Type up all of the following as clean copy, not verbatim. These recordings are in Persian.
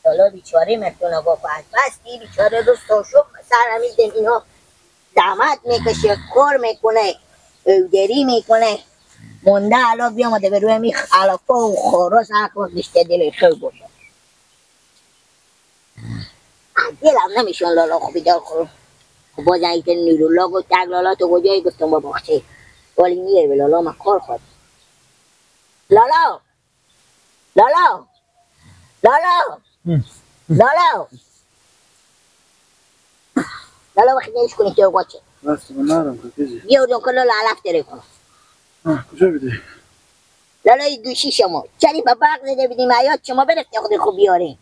لالا بیچاره مرتون گفت از بس دی بیچاره روز تا شب سر همیدن اینا زحمت میکشه، کار میکنه، اودری میکنه، مونده علا بیامده به روی می علافا و خارا سر کن دشته دل خیلی باشه. دلم نمیشون لالا خوبی دار خورم. باز اینکه نورالله گفت تگ لالا تو کجایی؟ گفتم با باغچه. ولی میره به لالا من کار خواهد. لالا لالا لالا لالا لالا وقتی نیش کنی تو باچه. راست من نرم که کجی. بیا اردن کن لالا علف داره کنم. کجا بیدی؟ لالا این گوشی شما چری با برق زده بیدیم حیات شما برفتی خود خوب بیارین.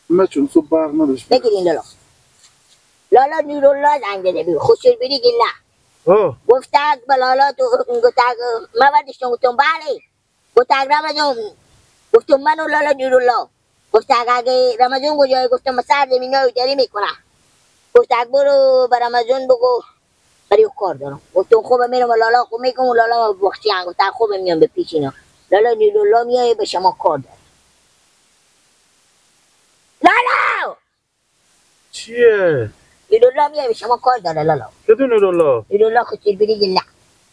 من چون صبح برق نداشت. بگیرین لالا. لالا نورالله زنگ زده بی خسر بری گله. گفت به لالا تو گفت من برداشتم گفتم بله. گفت رمضان گفتم من و لالا نورالله. گفت اگه رمضان کجایی؟ گفتم سر زمین های داری میکنه. گفت برو به رمضان بگو برای کار دارم. گفتم خوبه میرم لالا خوب میکنم و لالا بخچی هم. گفت خوبه میام به پیش اینا. لالا نورالله میای به شما کار داره. لالا چیه؟ نورالله میای به شما کار داره لالا. کدوم نورالله؟ نورالله خسر بری گله.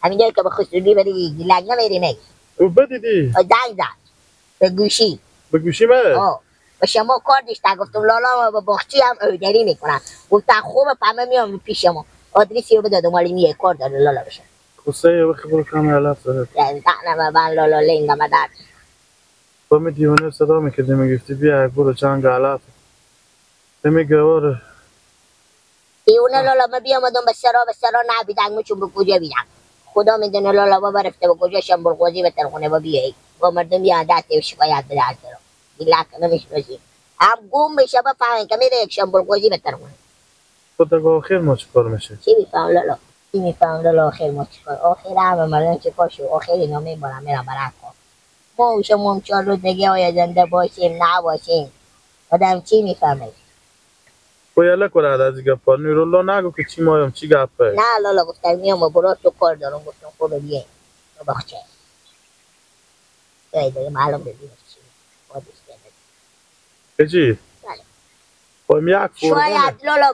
همین جایی که به خسر بری گله نمیری می. او بدیدی؟ زنگ زد به گوشی. به گوشی من؟ آه به شما کار داشته. گفتم لالا با باغچی هم اودری میکنن. گفتم خوبه پمه میام پیش شما. آدرسی رو بدادم ولی میای کار داره لالا بشه. خسته وقتی برو کم علف داره. نه من لالا لنگم درد. با می دیوانه صدا میکردی میگفتی بیا برو چنگ علف. میگه آره. دیوانه لالا من بیامدم به سرا به سرا نبیدم میچون به کجا بیدم. خدا میدونه لالا با برفته به کجا شم برقوزی به ترخونه با بیایی. با مردم بیان دست شکایت بده از سرا. دیلک نمیشناسیم. هم گم میشه بفهمین که میره یک شم برقوزی به ترخونه. خدا آخر ما چیکار میشه؟ چی میفهم لالا؟ چی میفهم لالا آخر ما چیکار؟ آخر همه مردم چیکار شو؟ آخر اینا میبرن میرن برن کار. ما و شما هم 4 روز دیگه آیا زنده باشیم نباشیم؟ آدم چی میفهمه؟ یلا کنه از گپا نورالله نگو که چی مایم چی گپه. نه لالا گفتم میام با برات تو کار دارم. گفتم خوبه بیای تو باغچه. دیگه معلوم ببینم چی بادش بده. چی؟ بله. با یک شاید لالا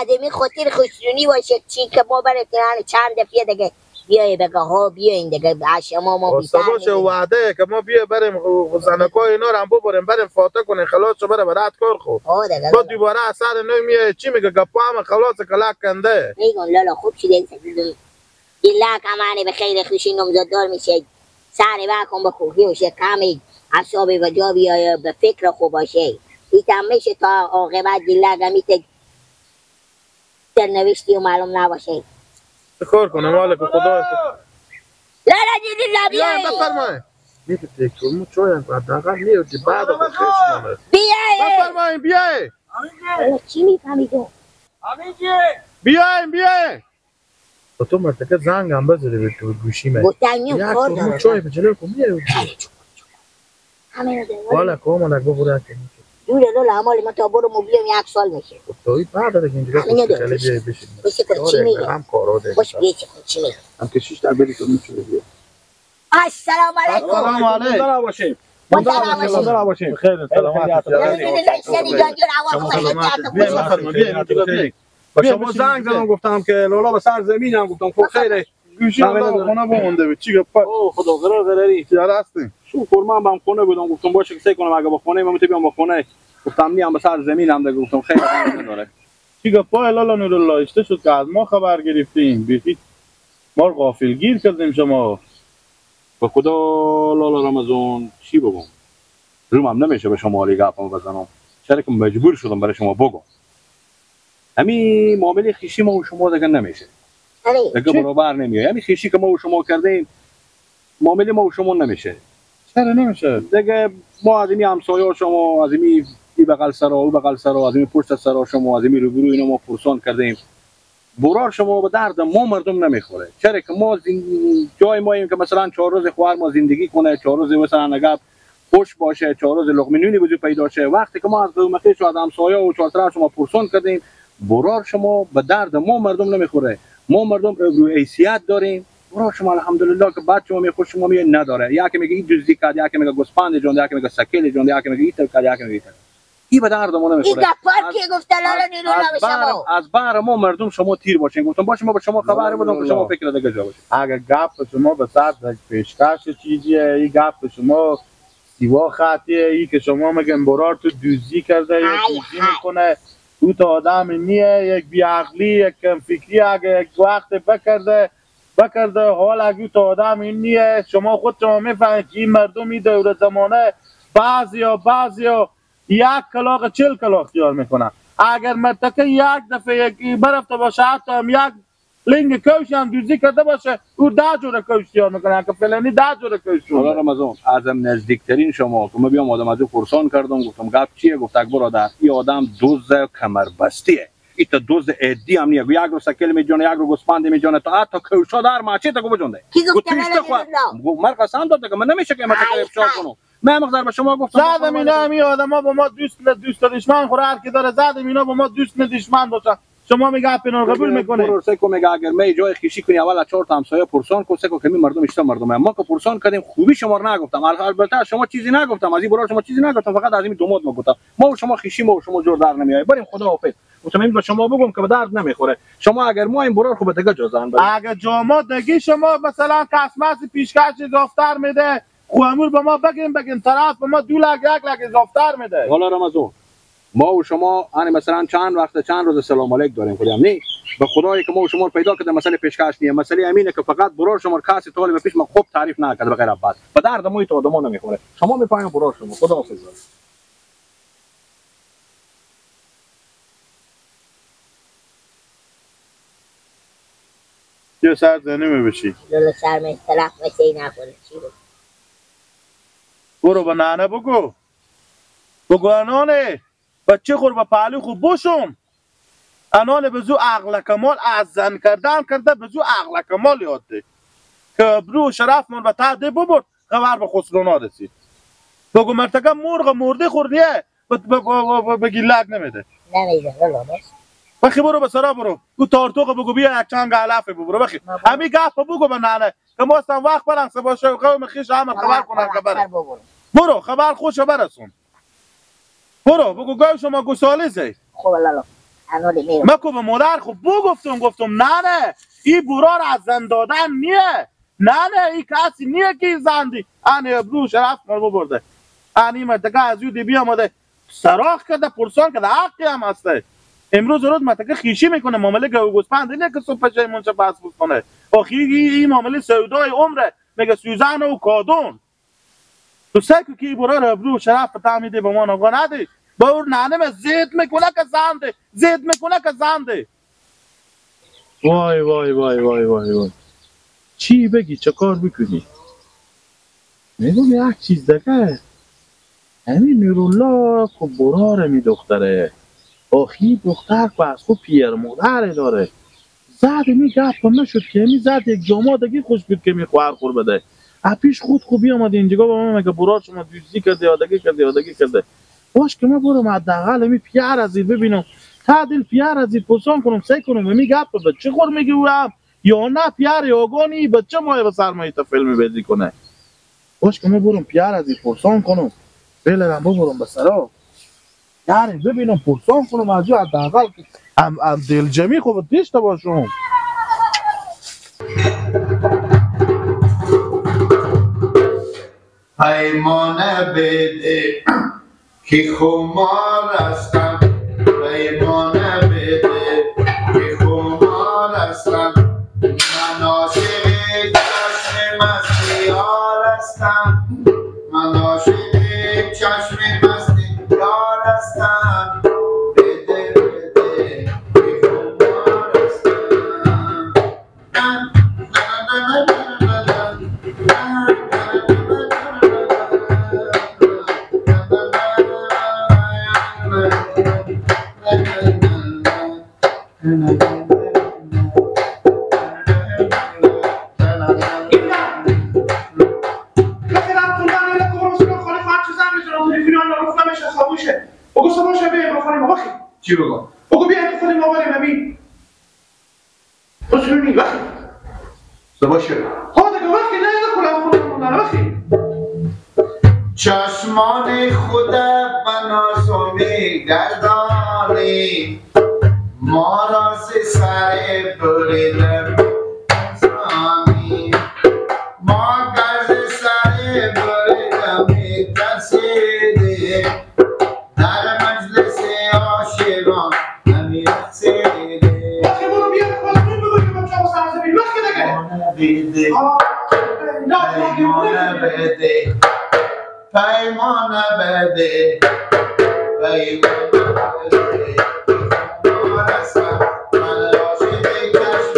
آدمی خاطر خوشرونی باشه چی که ما براتون چند دفعه دیگه بیای بگه ها بیاین دیگه شما ما بیشتر باشه وعده که ما بیا بریم زنکای اینا رو هم ببریم بریم فاتح کنیم خلاص شو بره برات کار خو. با دوباره اثر نمیای چی میگه گپا هم خلاص کلاک کنده. میگم لالا خوب شده گلک امانه به خیر خوشی نامزدار میشه سر بکن به خوبی باشه کمی اعصاب و جا بیای به فکر خوب باشه ایتم میشه تا عاقبت گلک همیته سرنوشتی و معلوم نباشه. کار کنه مالک خدا. لالا دیدی لابیای بفرمایید. میگه تکرمو چای هم حداقل میوتی بعد خیش مانه. بیای بفرمایید بیای. چی میفهمی تو؟ بیاین بیاین. تو مرتکه زنگ هم بزنی به تو گوشی من. گفتم میام کار دارم. چای به جلو کن میای. همین والا کومانک بخوره که دوره لالا امالی من تا برو بیام 1 سال میشه. توی بعد دیگه اینجوری خیلی بیای بشین. چی میگه؟ هم کارا ده. باش بیای چی میگه؟ هم که شش تا بری تو میچوره بیا. السلام علیکم. السلام علیکم. باشیم. باشیم. خیر سلامت. با شما زنگ زدم گفتم که لالا به سر زمینم گفتم خب خیره. گوشی خونه بمونده به چی گپ؟ او خدا قرار قراری. چرا هستین؟ شو فرمان بام خونه بودم گفتم باشه که سعی کنم اگه با خونه من بیام با خونه. گفتم نیام به سر زمینم دیگه گفتم خیلی نداره. چی گپ لالا نورالله اشته شد که از ما خبر گرفتیم. بیخی ما رو غافلگیر کردیم شما. به خدا لالا رمضان چی بگم؟ روم نمیشه به شما علی گپم بزنم. چرا که مجبور شدم برای شما بگم. همین معامله خیشی ما و شما دیگه نمیشه. دیگه برابر نمیاد. همین خیشی که ما و شما کردیم معامله ما و شما نمیشه. چرا نمیشه؟ دیگه ما از این همسایه شما از این بغل سرا او بغل سرا از این پشت سرا شما از این روبرو اینا ما پرسان کردیم. برار شما به درد ما مردم نمیخوره. چرا که ما جای ما که مثلا 4 روز خوار ما زندگی کنه، 4 روز مثلا نگب خوش باشه، 4 روز لقمه نونی بزو پیدا شه. وقتی که ما از قوم خویش و از همسایه و چهار طرف شما پرسان کردیم، برار شما به درد ما مردم نمیخوره. ما مردم روی حیثیت داریم. برار شما الحمدلله که بعد شما میخور شما می نداره. یکی میگه این دزدی کرد، یکی میگه گوسفند جون، یکی میگه سکیل جون، یکی میگه این کرد، یکی میگه. این به درد ما نمیخوره. این گپار که گفته لالا نیرولا به شما از بهر ما مردم شما تیر باشین. گفتم باشه ما به شما خبر بدم که شما فکر دیگه جا باشین. اگر گپ شما به سر پیشکش چیزیه، این گپ شما سیوا خطیه، ای که شما میگن برار تو دوزی کرده یا دوزی میکنه، او تا آدم نیه، یک بیعقلی، یک کم فکری، اگه یک وقت بکرده حال اگه تا آدم این نیه. شما خود شما میفهمید که این مردم این دور زمانه بعضیا یک کلاغ 40 کلاغ خیال میکنن. اگر مرتکه یک دفعه یک برفته باشه، حتی هم یک لنگ کوش هم دوزی کرده باشه، او 10 جوره کوش خیال میکنه که فلانی 10 جوره کوش. حالا رمضان ازم نزدیکترین شما که من بیام آدم از او پرسان کردم، گفتم گپ چیه؟ گفت اک برادر این آدم دزد کمربستیه، این تا دزد عادی هم نیه، یک رو سکل میجونه، یک رو گوسفند میجونه، تا حتی کوشا در ماچه تا بجونده. کی گفت؟ من قسم داد که من نمیشه که مرتکه افشا کنم. من مقدار به شما گفتم زدم اینا همی آدما با ما دوست دشمن خور هر کی داره زدم اینا با ما دوست دشمن باشه. شما میگه اینا قبول میکنه. برو سکو میگه اگر می جای خیشی کنی اول 4 تا همسایه پرسان کن، سکو که می مردم اشتا مردم ما که پرسان کردیم خوبی شما رو نگفتم، البته شما چیزی نگفتم، از این برای شما چیزی نگفتم، فقط از این دومات ما گفتم ما و شما خیشی ما و شما جور در نمیای، بریم خداحافظ. گفتم این به شما بگم که به درد نمیخوره. شما اگر ما این برار خوب دیگه جزان بریم. اگر جامات نگی شما مثلا قسمت پیشکش اضافتر میده، خو امور به ما بگیم طرف به ما 2 لک 1 لک اضافتر میده. حالا رمضان ما و شما ان مثلا چند وقت چند روز سلام علیک داریم خودم نی، به خدایی که ما و شما پیدا کرده مسئله پیشکش نیه، مسئله امینه که فقط برار شما کسی طالب پیش ما خوب تعریف نکرده به غیر عباس. به درد ما تو آدمو نمیخوره. شما میفهمید برار شما. خداحافظ. یه سر زنی میبشی. لولا سر می طرف واسه نخوره چی بود؟ برو به ننه بگو. بگو انانه بچه خور به پهلو خوب باشم. انانه به زو عقل کمال از زن کردن کرده، به زو عقل کمال یاد ده که برو شرف من به ته ده ببرد، خبر به خسرونا رسید. بگو مرتکه مرغ مرده خور نیه، به گیلک نمیده. نمیده لالا باش. بخی برو به سرا برو. او تارتوق بگو بیا یک چنگ علف ببرو بخی. همی گپ بگو به ننه که ما اصلا وقت برن سبا شو قوم خیش همه خبر کنن خبر. برو خبر خوش برسون. برو بگو گاو شما گوساله زی. خب لالا انولی میرم. مکو به مادر خب بگفتم گفتم نه این برار از زن دادن نیه. نه این کسی نیه که زندی. ان ابرو شرف ما ببرده. ان این مرتکه از یو دی بیامده سراخ کرده پرسان کرده حقی هم هسته. امروز روز مرتکه خیشی میکنه معامله گاو گوسفند نه که صبح جای منچه پس کنه. آخی این معامله سودای عمره میگه سوزن و کادون. تو سکو که برار ابرو شرف تعمیده به ما نگاه نده. با اون ننه زید میکنه که زنده، زید میکنه که زنده. وای وای وای وای وای وای. چی بگی چه کار بکنی؟ میگم یک چیز دیگه. همین نورالله که براره می دختره. آخی دختر که از خود پیر مادر داره. زد می گپ نشد که می زد یک جامعه دیگه خوش بود که می خواهر خور بده. پیش خود خوبی آمد اینجا با من میگه برار شما دوزی کرده یادگی کرده یادگی کرده. باش که من برم حداقل می پیر از این ببینم. تا دل پیر از این پرسان کنم سعی کنم می گپ به چه خور میگه او هم یا نه پیر یاگانی بچه مایه به سرمایه تا فیلم بازی کنه. باش که من برم پیر از این پرسان کنم. بلرم ببرم به سرا. یعنی ببینم پرسان کنم از او حداقل هم دلجمی خوب داشته باشم. پیمانه بده که خمار هستم، پیمانه بده که خمار هستم، من عاشق چشم مستی یار هستم، من عاشق چشم مستی یار هستم، بده بده که خمار هستم. چی بگم؟ بگو بیا که خود ما بریم امین. خسرونی وقتی. باشه. ها دیگه وقتی نه نه خودمون وقتی. چشمان خود بنازمی گردانی ما را ز سر بریده می ما گر ز سر بریده می ترسیدیم در مجلس عاشقان همی رقصیدیم. وقتی برو بیا خودتون بگو که بچه ها سرزمین وقتی دیگه پیمانه بده پیمانه بده پیمانه بده من راشد کشف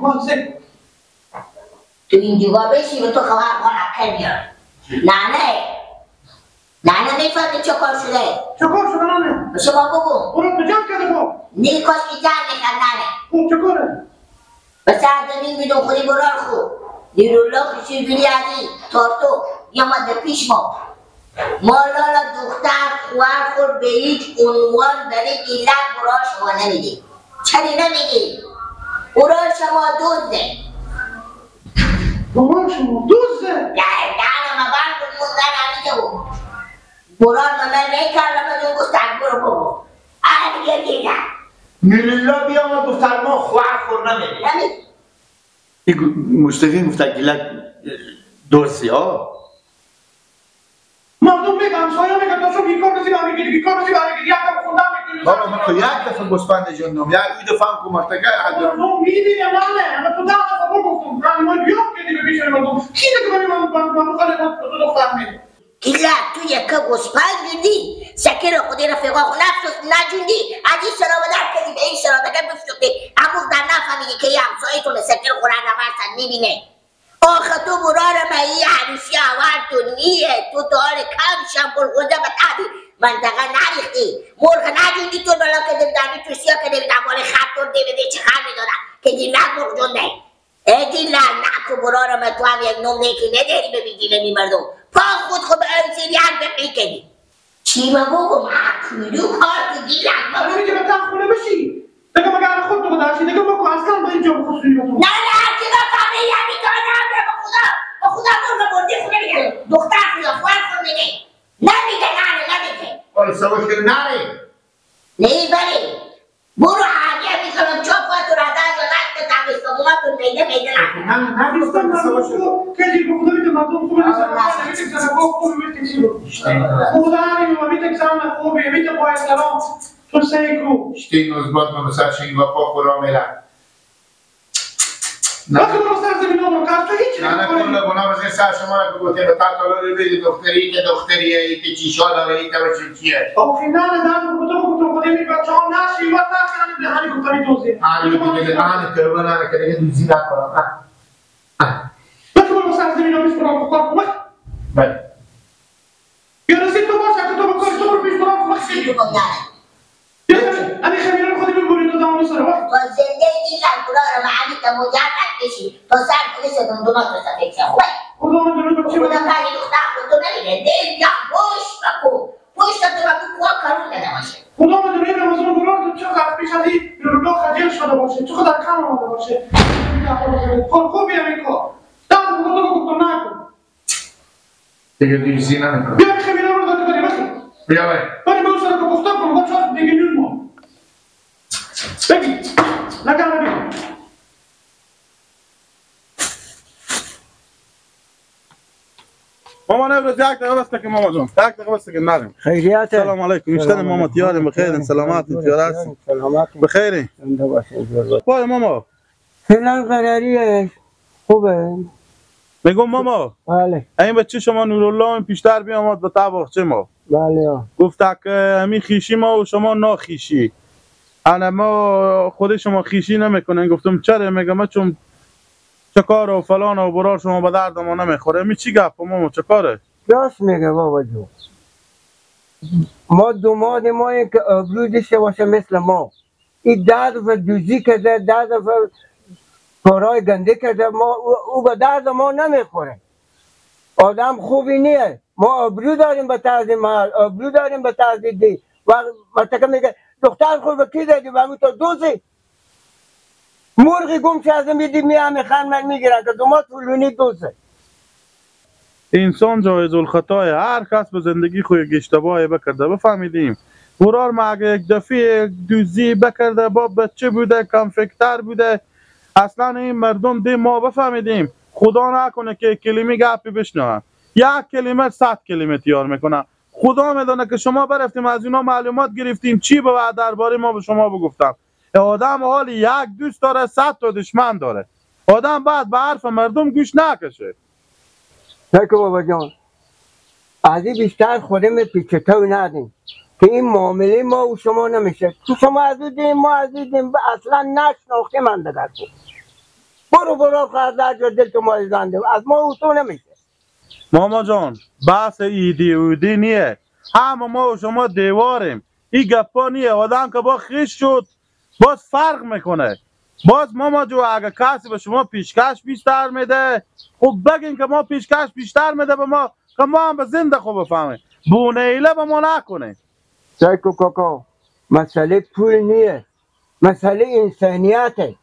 مستی تو اینجا بشی به تو خبر خواهم بیار. نه نه میفهمی چه کار شده؟ چه کار شده نانه؟ به شما بگو. برو به جمع کرده با. نه کاش که جمع نکرد نانه. خب چه کاره؟ به سرزمین بیدون خودی برار خو. نیرولا خشیر بیری علی تارتو بیامد به پیش ما. ما لالا دختر خوار خور به هیچ عنوان برای گیلک برار شما نمیدیم. چرا نمیگی؟ برار شما دزده. برار شما دزده؟ نه نه من برد موندن همیشه بود. برار من نکردم از اون گفت برو بابا. آره دیگه دیدم. نیرولا بیامد گفت ما خوار خور نمیدیم. مصطفی گفت گیلک دزدی ها. مردم میگن همسایه میگن تو چون بیکار نسی برمیگیری بیکار نسی برمیگیری یک دفعه خوندن میکنی. بابا من تو یک دفعه گوسفند جندم یک دفعه هم کمرتگه مردم میدونی نه من تو 10 دفعه گفتم من بیام کردی به بیچاره مردم کی دیگه من من خاله تو دختر میدی گیلک تو یک گوسفند جندی سکر خودی رفیقا خو نجوندی از این سرا در کردی به این سرا دیگه بفروختی امروز در نفهمیدی که یه همسایه‌تون سکر خورن نورسن میبینه. آخه تو برار من یه عروسی اول تو نیه تو داره کم شم برگوزه به تعدی منطقه نریختی مرغ نجوندی تو بلا که دمی تو سیا که نمیدم مال خط تو دیویده چه خر میدادم که دیلک مرغ جنده ای دیلک نکو برار من تو هم یک نم نیکی نداری به بیدینه می مردم پا خود خود به ارسی یک بقی کردی چی ما بگم اکیلو کار تو دیلک ما نمیگه به تن خونه بشی دیگه مگر خود تو بدرشی دیگه بکو اصلا با اینجا بخصوصی به تو نه نه که بفهمی یعنی تا نه به خدا به خدا مرغ بردی خونه میگه دختر خدا خواهر خود میگه نمیگه نه نمیگه ولی سوش که نره نه بری برو همیه میکنم چاپ تو را در جا نکت تمیستمومتون میده میده نه نه دوستان مردم خوب که به خدا میده مردم خوبه نیستن خوب میده خدا نمیده میده زن خوبه میده با احترام تو سیکو شتین ازباد من سرشین و پا خورا میرم وقتی برو سر زمین آمو کرد تو هیچ نه نه کل گناه بزن سر شما را که گفتیم به تحت رو بدی دختری که دختریه ای که چیشا داره ای که بچه چیه آخه نه نه در کدوم گفتم خودی می بچه ها نشی و نخیرن به هنی گفتم دوزی هنی دیگه هنی توبه نه که دیگه دوزی نکنم. وقتی برو سر زمین آمو برو کار کن بله یا رسید تو باشه که تو بکاری تو برو پیش برو کن خیلی امی خمیران خودی ببری تو دامو سر وقت تا زنده گیلک برار معلی تا مجرد بشی تا سر کنه شدون دونا تو سفید شه خوبه خدا من دونه بچه خدا کاری دختر خود تو نمیده دل یا پشت بکو پشت تو بکو کوه کارون نده باشه خدا من دونه رمضان برار تو چقدر پیش از این رولا خجل شده باشه چقدر کم آمده باشه کار خوبی همین کار درد بکن تو گفتم نکن دیگه دیوزی نمیکنم بیا خمیران رو داده بری بخی بیا بری بری به اون سر که پخته کنم با چهار دیگه نون ما بگی نکنه بگی ماما نبرز یک دقیقه بس که ماما جان یک دقیقه بس که نرم خیریت سلام علیکم بیشتر ماما تیارم بخیر سلامت تیار هست بخیر پای ماما فعلا قراریه خوبه میگم ماما بله این بچه شما نورالله پیشتر بیامد به طباخچه ما بله گفت که همین خیشی ما و شما ناخیشی انا ما خود شما خیشی نمیکنن گفتم چرا میگم چون چه کار و فلان و برار شما به درد ما نمیخوره می چی گپ ماما چه کاره راست میگه بابا جو ما دوماد ما که آبرو داشته باشه مثل ما این 10 دفعه دوزی کرده 10 دفعه کارهای گنده کرده. ما او به درد ما نمیخوره، آدم خوبی نیه. ما آبرو داریم به طرز محل، آبرو داریم به طرز دی و مرتکه میگه دختر خود به کی دادی؟ به همون تا دوزی مرغی گم که از میدی میخن من میگیرن که دوما طولونی دوزه. انسان جایز الخطای، هر کس به زندگی خود یک اشتباهی بکرده. بفهمیدیم برار ما اگه یک دفعه دوزی بکرده با بچه بوده، کمفکتر بوده، اصلا این مردم دی ما بفهمیدیم خدا نکنه که کلمه گپی بشنون، یک کلمه 100 کلمه تیار میکنه. خدا میدونه که شما برفتیم از اینا معلومات گرفتیم چی به بعد درباره ما به شما بگفتم. آدم حال یک دوست داره 100 تا دشمن داره، آدم بعد به حرف مردم گوش نکشه. که بابا جان از این بیشتر خودم پیچه تو ندیم که این معامله ما و شما نمیشه. تو شما از این ما از این اصلا نشناخته من دیگر. برو برو خواهر در دل تو ما زنده از ما و تو نمیشه. ماما جان بحث ایدی اودی نیه، هم ما و شما دیواریم، این گپا نیه. آدم که با خیش شد باز فرق میکنه. باز ماما جو اگه کسی به شما پیشکش بیشتر میده، خب بگین که ما پیشکش بیشتر میده به ما که ما هم به زنده خوب بفهمیم، بونه ایله به ما نکنه. سایکو کاکا مسئله پول نیه، مسئله انسانیته،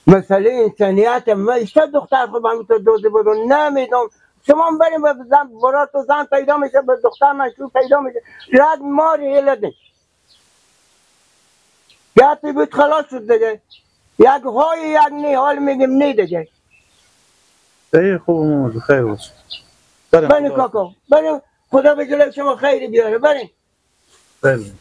مسئله انسانیته. ما اشتا دختر خود همینطور دوزی بدون نمیدونم. شما هم بریم به زن برا تو زن پیدا میشه، به دختر مشروع پیدا میشه، رد ما رو هیله گپی بود خلاص شد دیگه. یک های یک نی، حال میگیم نی دیگه. ای خوب ماما خیر باشه. بریم کاکا بریم، خدا به جلوی شما خیری بیاره. بریم. بریم.